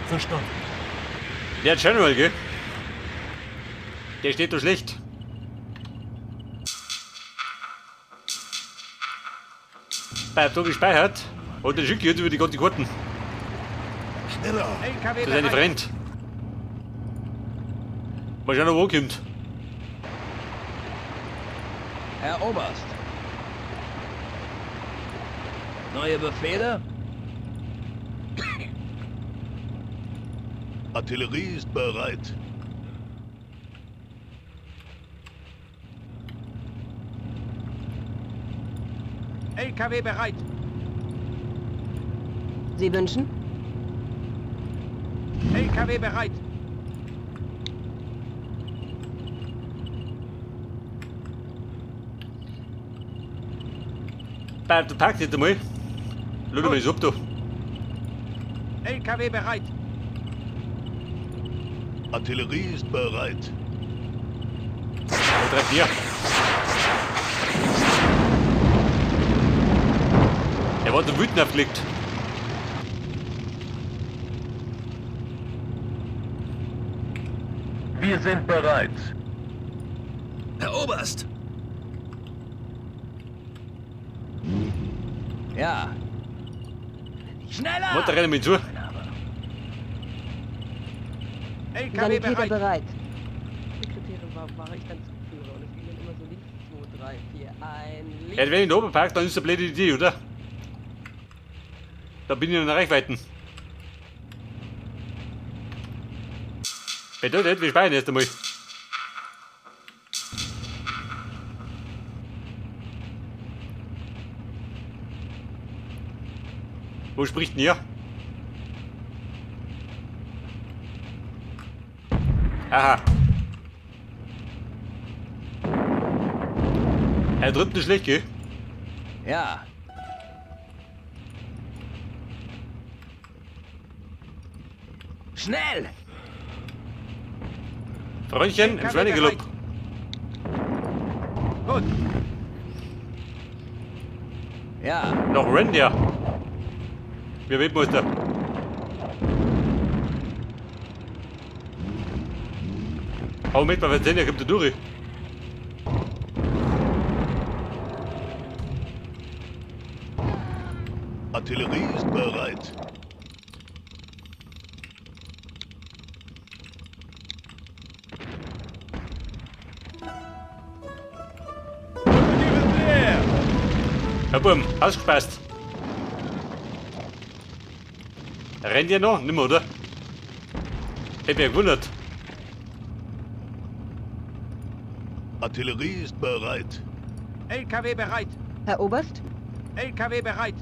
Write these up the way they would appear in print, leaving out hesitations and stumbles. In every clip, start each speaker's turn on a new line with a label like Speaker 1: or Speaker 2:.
Speaker 1: Verstanden.
Speaker 2: Der General, gell? Der steht doch schlecht. Bei da gespeichert. Und den schicke ich jetzt über die ganze Karten.
Speaker 1: Schneller.
Speaker 3: LKW
Speaker 2: Zu seinem
Speaker 3: bereit.
Speaker 2: Freund. Mal schauen, ob er ankommt.
Speaker 4: Herr Oberst. Neue Befehle?
Speaker 1: Artillerie ist bereit.
Speaker 3: LKW bereit.
Speaker 5: Sie wünschen?
Speaker 3: LKW bereit.
Speaker 2: Bei, du packst jetzt einmal. Schau dir mal das ab da.
Speaker 3: LKW bereit.
Speaker 1: Artillerie ist bereit.
Speaker 2: Da treibt der. Er war so wütend aufgelegt.
Speaker 6: Wir sind bereit.
Speaker 4: Herr Oberst. Ja. Schneller!
Speaker 2: Warte, renn mir zu.
Speaker 3: LKW
Speaker 5: Sanitäter
Speaker 3: bereit.
Speaker 5: bereit. Sekretärin war ich dann Zugführer und es ging dann immer so links, 2, 3, 4, 1, links.
Speaker 2: Ja, wenn ich da oben park, dann ist das eine blöde Idee, oder? Da bin ich in der Reichweite. Bedeutet, wir speichern erst einmal. Wo spricht denn ihr? Aha. Er tritt nicht schlecht, gell?
Speaker 4: Ja. Schnell!
Speaker 2: Freundchen, im
Speaker 3: LKW
Speaker 2: Schweinegalopp.
Speaker 3: bereit. Gut.
Speaker 4: Ja.
Speaker 2: Noch rennt der. Wer Weltmeister. Hau mit, weil wir der kommt da durch.
Speaker 1: Artillerie ist bereit.
Speaker 2: Herr Burm, ausgespeist. Rennt ihr noch? Nimmer, oder? Hätte mich ja gewundert.
Speaker 1: Artillerie ist bereit.
Speaker 3: LKW bereit.
Speaker 5: Herr Oberst?
Speaker 3: LKW bereit.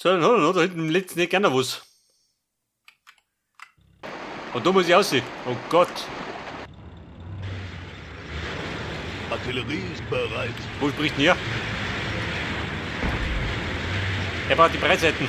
Speaker 2: So, dann hat er noch da hinten im letzten Eck auch noch was. Und da muss ich aussehen. Oh Gott.
Speaker 1: Artillerie ist bereit.
Speaker 2: Wo spricht denn hier? Er braucht die Breitseiten.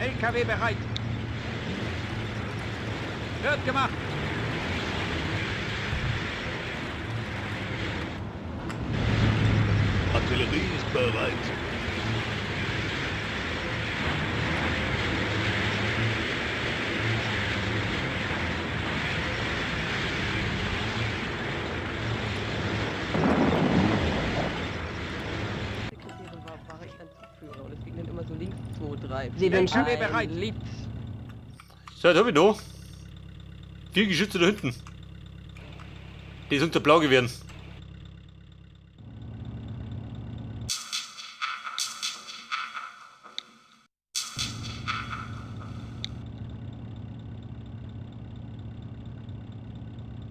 Speaker 3: LKW bereit. Wird gemacht.
Speaker 1: Artillerie ist bereit.
Speaker 5: Sekretärin war ich dann Zugführer und es ging dann immer so links, 2, 3, 4, Sie wünschen?
Speaker 3: LKW bereit.
Speaker 5: Links.
Speaker 2: So, jetzt hab ich noch. 4 Geschütze da hinten. Die sind zu blau geworden.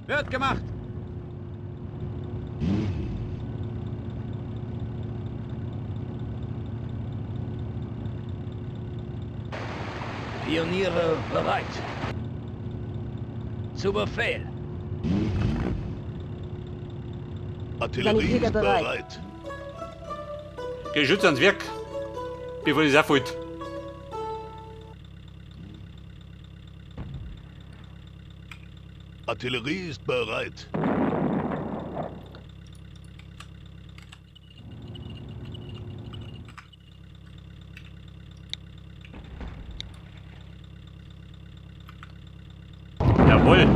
Speaker 3: Wird gemacht.
Speaker 4: Pioniere bereit. Zu Befehl.
Speaker 1: Artillerie
Speaker 5: Sanitäter
Speaker 1: ist
Speaker 5: bereit.
Speaker 1: bereit.
Speaker 2: Geschütz ans Werk, bevor das auffällt.
Speaker 1: Artillerie ist bereit.
Speaker 2: Jawohl.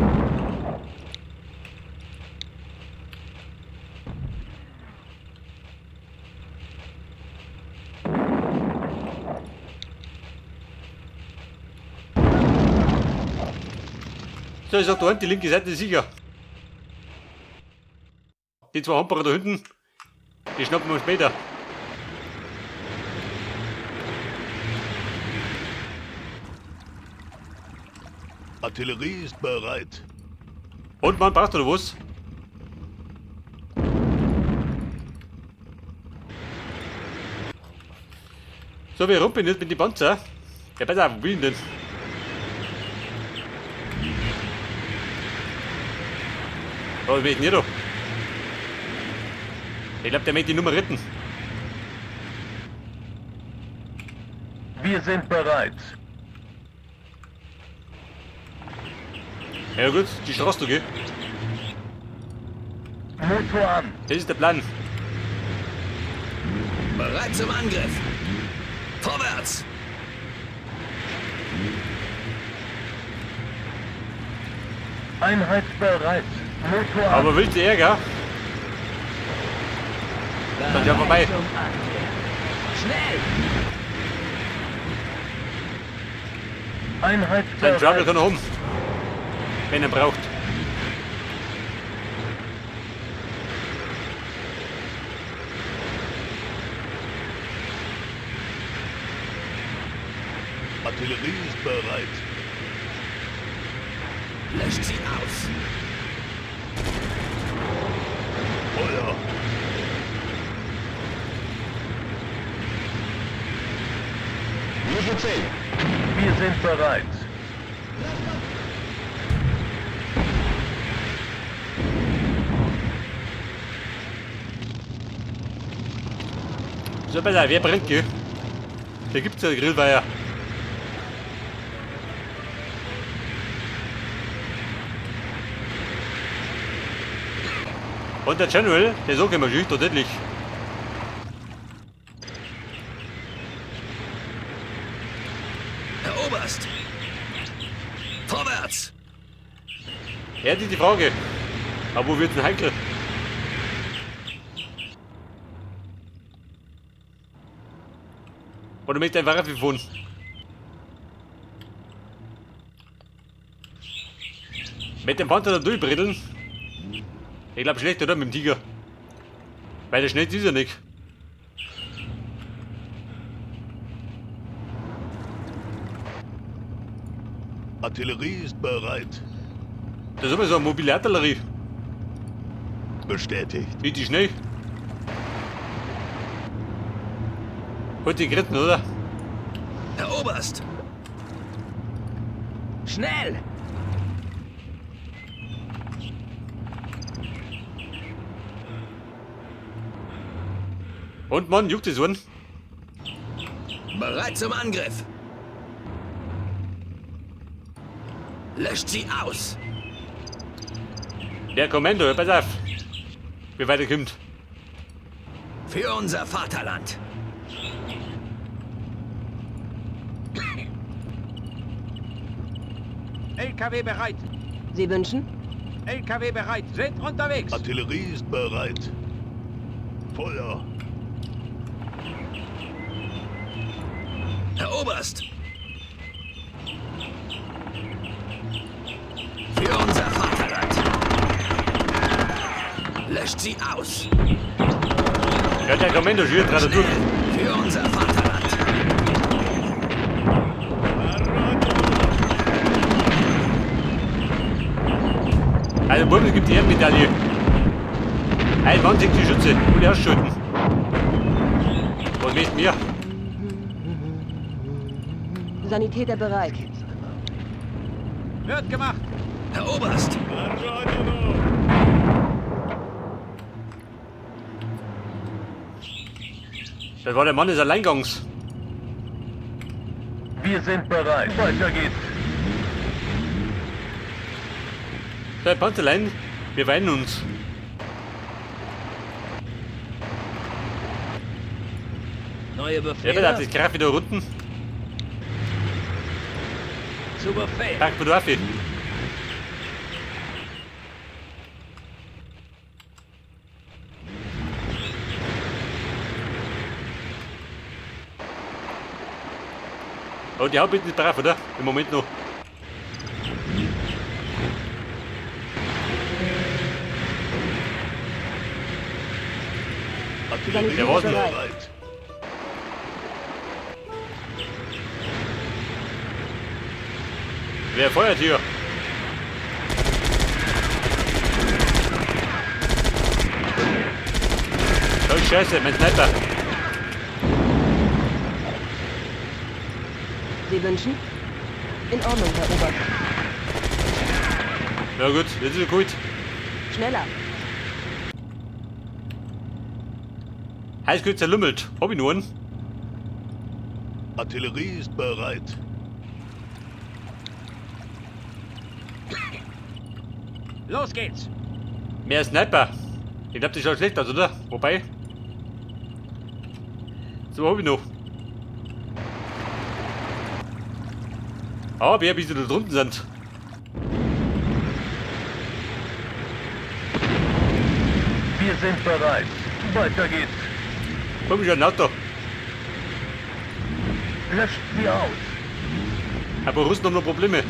Speaker 2: So, ich sag da hinten, die linke Seite ist sicher. Die zwei Hamperer da hinten, die schnappen wir uns später.
Speaker 1: Artillerie ist bereit.
Speaker 2: Und man braucht oder was? So, wir rumpeln jetzt mit den Panzer. Ja, pass auf, wo bin ich denn? Oh, ich bin hier da. Ich glaube, der möchte die Nummer retten.
Speaker 1: Wir sind bereit.
Speaker 2: Ja gut, die Straße, du, gell?
Speaker 1: Motor an.
Speaker 2: Das ist der Plan.
Speaker 4: Bereit zum Angriff. Vorwärts!
Speaker 1: Einheit bereit. Motor an.
Speaker 2: Aber willst du Ärger? Dann ja vorbei.
Speaker 4: Zum Angriff. Schnell!
Speaker 1: Einheit
Speaker 2: Sein Trouble kann er haben. Wenn er braucht.
Speaker 1: Artillerie ist bereit.
Speaker 4: Löscht sie aus!
Speaker 1: Feuer. Wir sind bereit.
Speaker 2: So, pass auf, wer brennt, gell? Da gibt's ja Grillweiher. Und der General, der ist auch immer schüchtern, deutlich.
Speaker 4: Herr Oberst! Vorwärts!
Speaker 2: Ja, das ist die Frage. Aber wo wird's denn heikel? Oder möchte ein Waffe fahren? Mit dem Panzer da durchbritteln? Ich glaub schlecht, oder? Mit dem Tiger. Weil der schnell ist er nicht.
Speaker 1: Artillerie ist bereit.
Speaker 2: Das ist immer so eine mobile Artillerie.
Speaker 1: Bestätigt.
Speaker 2: Richtig schnell. Holt die Gritten, oder?
Speaker 4: Herr Oberst! Schnell!
Speaker 2: Und Mann, juckt es einen?
Speaker 4: Bereit zum Angriff! Löscht sie aus!
Speaker 2: Der Kommando, pass auf. Wie weit er kommt.
Speaker 4: Für unser Vaterland!
Speaker 3: LKW bereit.
Speaker 5: Sie wünschen?
Speaker 3: LKW bereit. Sind unterwegs.
Speaker 1: Artillerie ist bereit. Feuer.
Speaker 4: Herr Oberst! Für unser Vaterland! Löscht sie aus!
Speaker 2: Ja, der Kommando schürt gerade durch.
Speaker 4: Schnell! Für unser Vaterland!
Speaker 2: Also, Buben, es gibt die Ehrenmedaille. 21 Schütze, alle ausschalten. Was möchten wir?
Speaker 5: Sanitäter bereit.
Speaker 3: Wird gemacht.
Speaker 4: Herr Oberst.
Speaker 2: Das war der Mann des Alleingangs.
Speaker 1: Wir sind bereit. Weiter geht's.
Speaker 2: Der Panzerlein, wir weinen uns.
Speaker 4: Neue
Speaker 2: Ja,
Speaker 4: Befehle.
Speaker 2: bitte, das Graf wieder unten.
Speaker 4: Zu Befehl.
Speaker 2: Pack mir auf. Oh, die Hauptbitte ist brav, oder? Im Moment noch.
Speaker 1: Artillerie
Speaker 2: Der war's
Speaker 1: ist
Speaker 2: nicht.
Speaker 1: bereit.
Speaker 2: Wer feuert hier? Oh Scheiße, mein Sniper.
Speaker 5: Sie wünschen? In Ordnung, Herr Oberst.
Speaker 2: Ja gut, jetzt ist er gut.
Speaker 5: Schneller.
Speaker 2: Heiß gut zerlümmelt. Hab ich nur einen.
Speaker 1: Artillerie ist bereit.
Speaker 3: Los geht's.
Speaker 2: Mehr Sniper. Ich glaube, das schaut schlecht aus, oder? Wobei. So hab ich noch. Aber ja, bis sie da drunten sind.
Speaker 1: Wir sind bereit. Weiter geht's.
Speaker 2: Komm schon ein Auto.
Speaker 1: Löscht sie aus.
Speaker 2: Aber Russen haben noch Probleme.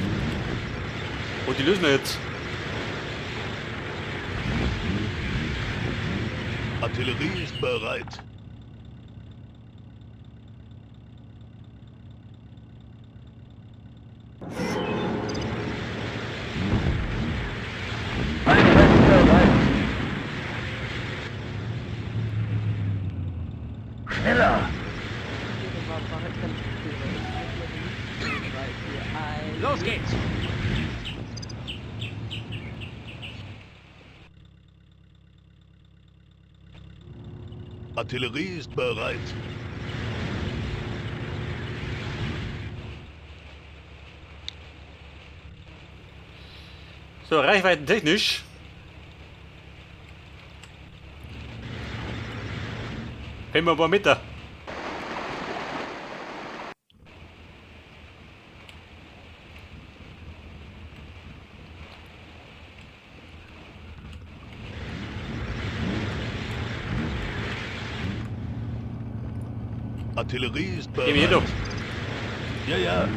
Speaker 2: Und die lösen wir jetzt.
Speaker 1: Artillerie ist bereit. Einsatzbereit. Schneller!
Speaker 5: Tiere war, war ich dann Zugführer. Und es ging immer so links, 2, 3, 4, 1.
Speaker 3: Los geht's.
Speaker 1: Artillerie ist bereit.
Speaker 2: So, reichweitentechnisch. Fehlen wir ein paar Meter.
Speaker 1: Artillerie ist
Speaker 2: Geh mir
Speaker 1: bereit.
Speaker 2: doch.
Speaker 1: Ja, ja.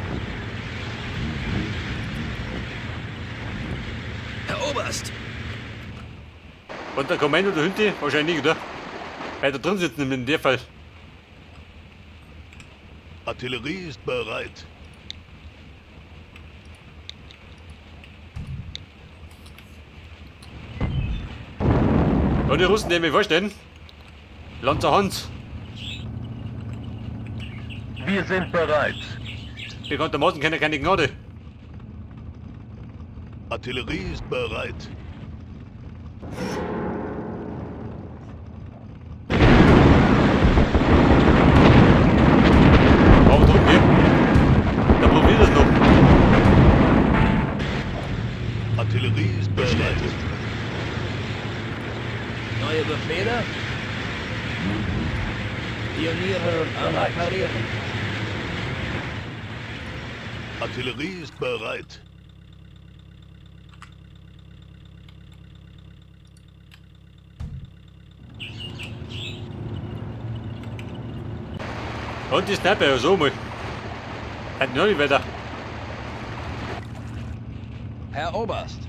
Speaker 4: Herr Oberst.
Speaker 2: Und der Kommando da hinten? Wahrscheinlich nicht, oder? Weil da drin sitzen in dem Fall.
Speaker 1: Artillerie ist bereit.
Speaker 2: Und die Russen, die mir vorstellen. Lanzer Hans.
Speaker 1: Wir sind bereit.
Speaker 2: Bekanntermaßen kennen keine Gnade.
Speaker 1: Artillerie ist bereit.
Speaker 2: Aber drum, gell? Da probiert es noch.
Speaker 1: Artillerie ist bereit.
Speaker 4: Neue Befehle? Pioniere am Reparieren.
Speaker 1: Artillerie ist bereit.
Speaker 2: Und die Sniper, ja so mal. Hat noch nicht weiter.
Speaker 4: Herr Oberst.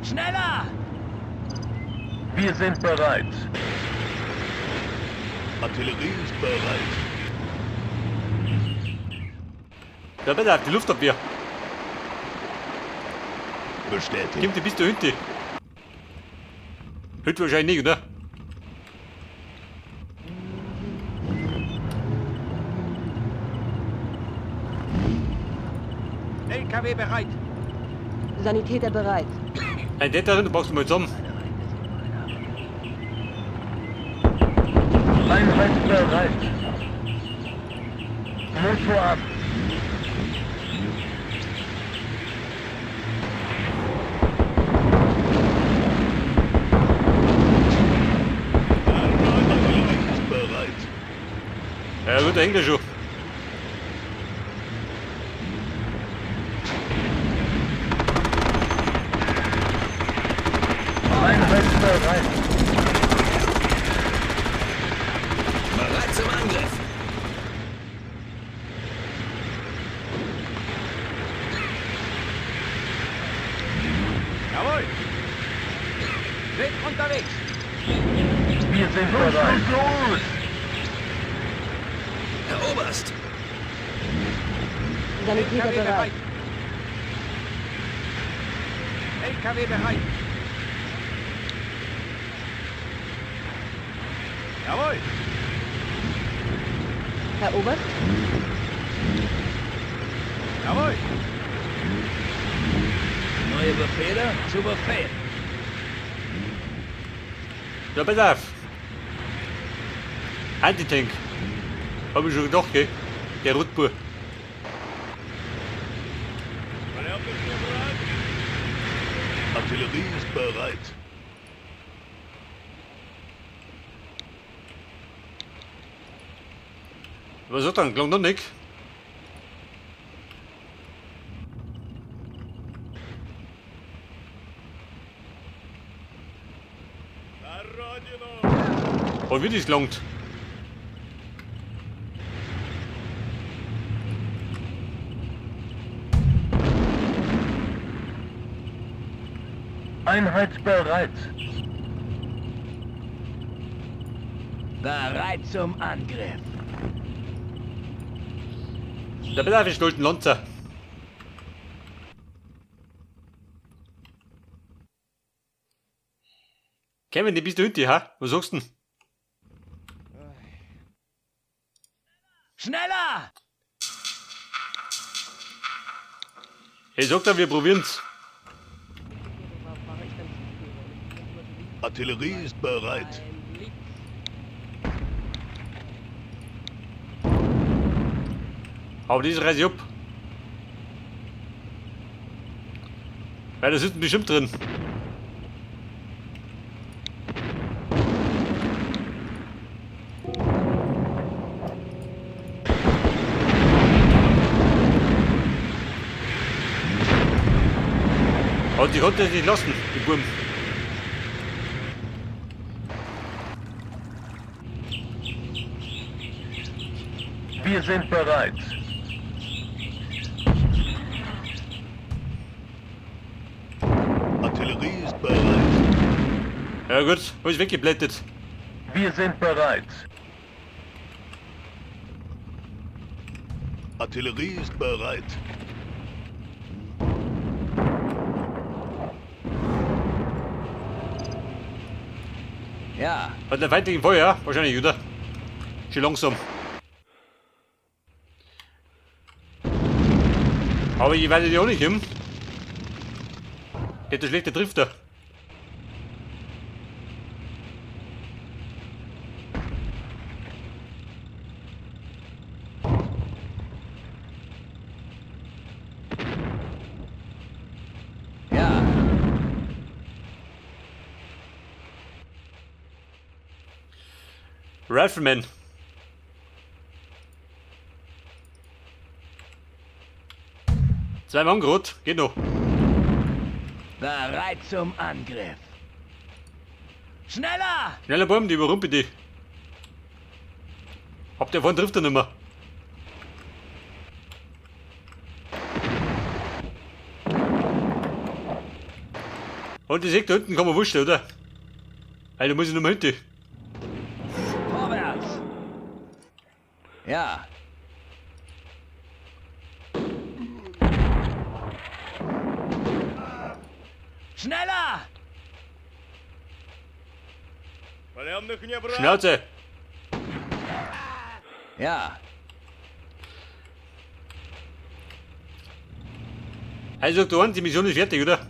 Speaker 3: Schneller!
Speaker 1: Wir sind bereit. Artillerie ist bereit.
Speaker 2: Ja, bitte, auf die Luftabwehr.
Speaker 1: Bestätigt.
Speaker 2: Kommt die bis da hinten. Heute wahrscheinlich nicht, oder?
Speaker 3: LKW bereit.
Speaker 5: Sanitäter bereit.
Speaker 2: Ein Täterin, du brauchst mal zusammen.
Speaker 1: Einheit bereit. Motor ab.
Speaker 6: Artillerie ist bereit.
Speaker 2: Ja gut, da hängt er schon.
Speaker 1: Einheit bereit.
Speaker 4: Bereit zum Angriff.
Speaker 3: Jawohl. Sind unterwegs.
Speaker 1: Wir sind bereit. Los, los!
Speaker 4: Herr Oberst.
Speaker 5: Sanitäter
Speaker 3: LKW
Speaker 5: bereit.
Speaker 3: bereit. LKW bereit. Jawohl.
Speaker 5: Herr Oberst?
Speaker 3: Jawohl.
Speaker 4: Neue Befehle? Zu Befehl.
Speaker 2: Ja, pass auf. Antitank. Hab ich schon gedacht, gell? Der Rotbur.
Speaker 6: Artillerie ist bereit.
Speaker 2: Was sagt er? Klang noch nicht. Und wie das gelangt.
Speaker 1: Einheit bereit.
Speaker 4: Bereit zum Angriff.
Speaker 2: Da pass auf, ich stolten Lanzer. Kevin, die bist du hinter, ha? Was sagst du denn?
Speaker 4: Schneller!
Speaker 2: Ich sag dir, wir probieren's.
Speaker 5: War ich dann Zugführer und es ging dann immer so links,
Speaker 6: Artillerie ist bereit.
Speaker 5: rein, links.
Speaker 2: Aber das reiß ich ab. Weil da sitzen bestimmt drin. Aber die konnte es nicht lassen, die Burm.
Speaker 1: Wir sind bereit.
Speaker 6: Artillerie ist bereit.
Speaker 2: Ja gut, hab ich weggeblättet.
Speaker 1: Wir sind bereit.
Speaker 6: Artillerie ist bereit.
Speaker 4: Ja.
Speaker 2: Hat der feindlichen Feuer? Wahrscheinlich, oder? Schon langsam. Aber ich weiß ja auch nicht hin. Der hat der schlechte Drifter.
Speaker 4: Ja.
Speaker 2: Rifleman. Zwei Mann grad, geht noch.
Speaker 4: Bereit zum Angriff. Schneller!
Speaker 2: Schneller Baum, die überrumpel die. Habt ihr vorhin trifft er nicht mehr. Und die Sekte unten kann man wurscht, oder? Alter, muss ich noch mal hinten.
Speaker 4: Vorwärts! Ja. Schneller!
Speaker 2: Schnauze!
Speaker 4: Ja.
Speaker 2: Also du die Mission ist fertig, oder?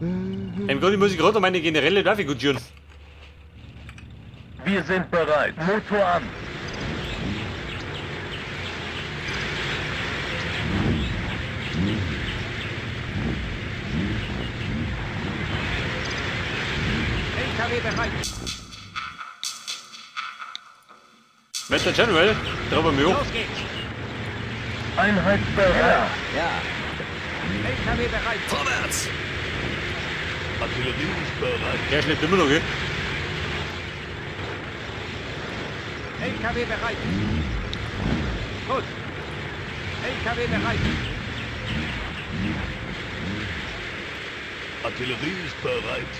Speaker 2: Im Grunde muss ich gerade meine generelle Waffe kutschieren.
Speaker 1: Wir sind bereit. Motor an.
Speaker 3: LKW bereit.
Speaker 2: Mr. General, drüber mir hoch.
Speaker 3: Los geht's.
Speaker 1: Einheit bereit.
Speaker 4: Ja.
Speaker 3: LKW bereit.
Speaker 7: Vorwärts!
Speaker 6: Artillerie ist bereit.
Speaker 2: Der schleppt immer noch, gell?
Speaker 3: LKW bereit. Gut. LKW bereit.
Speaker 6: Artillerie ist bereit.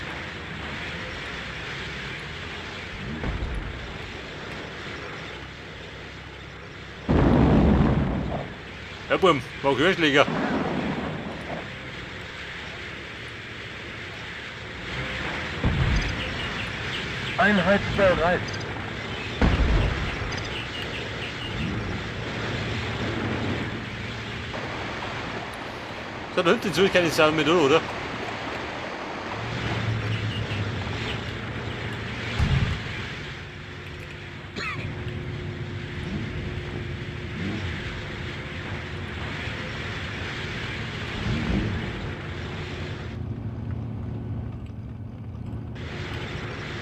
Speaker 2: Ja, Bum, war Querschläger.
Speaker 1: Einheit bereit.
Speaker 2: So, da hinten soll ich keine Sau mehr oder?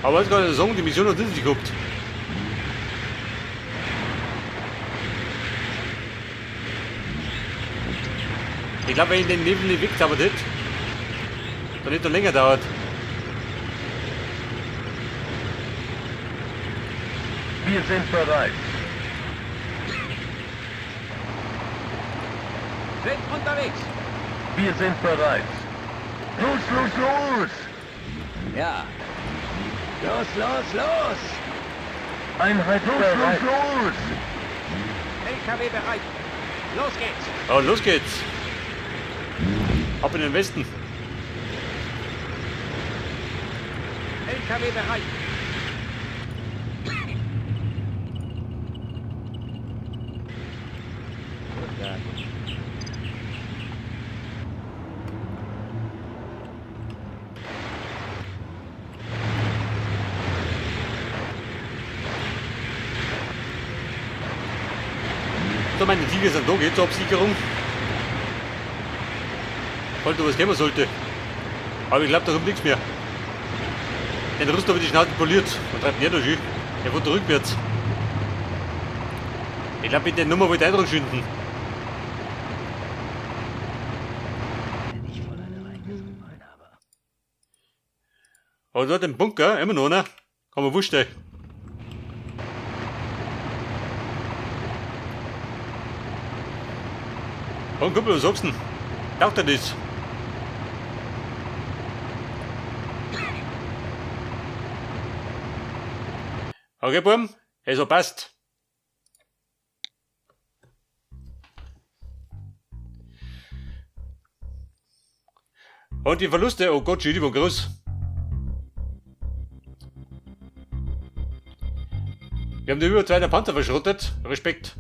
Speaker 2: Aber was kann ich sagen, die Mission hat nicht gehabt. Ich glaube, wenn ich den Nebel nicht wegzaubert hätte, dann hätte er länger dauert.
Speaker 1: Wir sind bereit.
Speaker 3: Sind unterwegs.
Speaker 1: Wir sind bereit. Los, los, los!
Speaker 4: Ja. Los, los, los!
Speaker 1: Einheit los, bereit. Los, los!
Speaker 3: LKW bereit. Los geht's.
Speaker 2: Oh, los geht's. Ab in den Westen.
Speaker 3: LKW bereit.
Speaker 2: So, meine Tiger sind da, geht zur Absicherung. Falls da was kommen sollte. Aber ich glaube, da kommt nichts mehr. Den Rüst habe ich die Schnauze poliert. Und treibt nicht da schön. Der fährt rückwärts. Ich glaube, mit der Nummer wollte ich Eindruck schinden. Aber dort im Bunker, immer noch, ne? Kann man wurscht, ey. Komm, Kumpel, was sagst du denn? Taucht er das? Okay, Buben, also passt. Und die Verluste, oh Gott, die waren groß. Wir haben die über 200 Panzer verschrottet. Respekt.